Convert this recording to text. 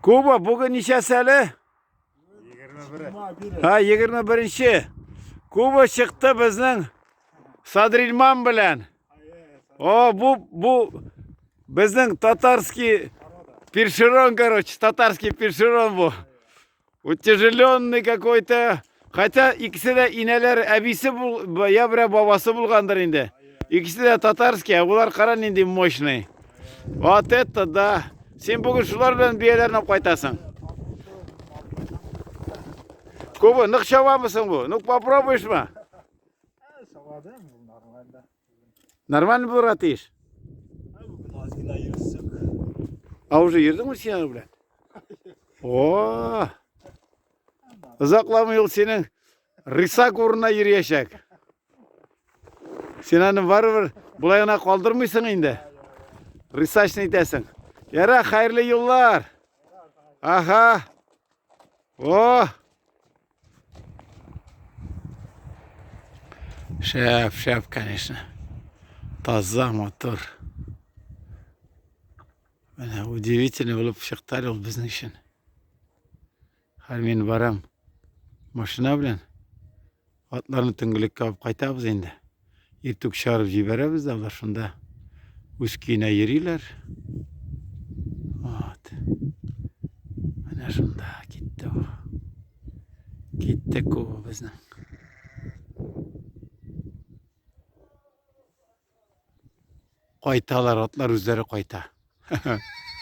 Куба, бүген ничәсе әле? 21. Ha, 21-нче. Куба чыкты безнең Садрильман белән. О, бу бу безнең татарский першерон, короче, татарский першерон бу. Утяжеленный какой-то. Хотя икесе дә инәләр әбисе бул, я берәр бабасы булгандыр инде. Икесе дә татарский, ә болар кара нинди мощный. Вот это да. Син бүген шулар белән бияләрне алып кайтасың. Куба, нык чабамысың бу? Ну попробуешь-мы? Чабадым, нормально. Нормально булырга тиеш. Бүген аз гына йөрсек. А уже йөрдеңме син аның белән? О! Озакламый ул синең рысак урынына йөриячәк. Син аны барыбер болай гына калдырмыйсың инде. Рысачный итәсең. Яра, хәерле юллар. Ага. О! Шәп, шәп, конечно. Таза мотор. Менә удивительный булып чыкты әле ул безнең өчен. Хәзер мин барам машина белән. Атларны төнгелеккә алып кайтабыз инде. Иртүк чыгарып җибәрәбез дә, алар шунда үз көенә йөриләр. Вот. Менә шунда китте бу. Китте кубы безнең. Кайталар, атлар үзләре кайта.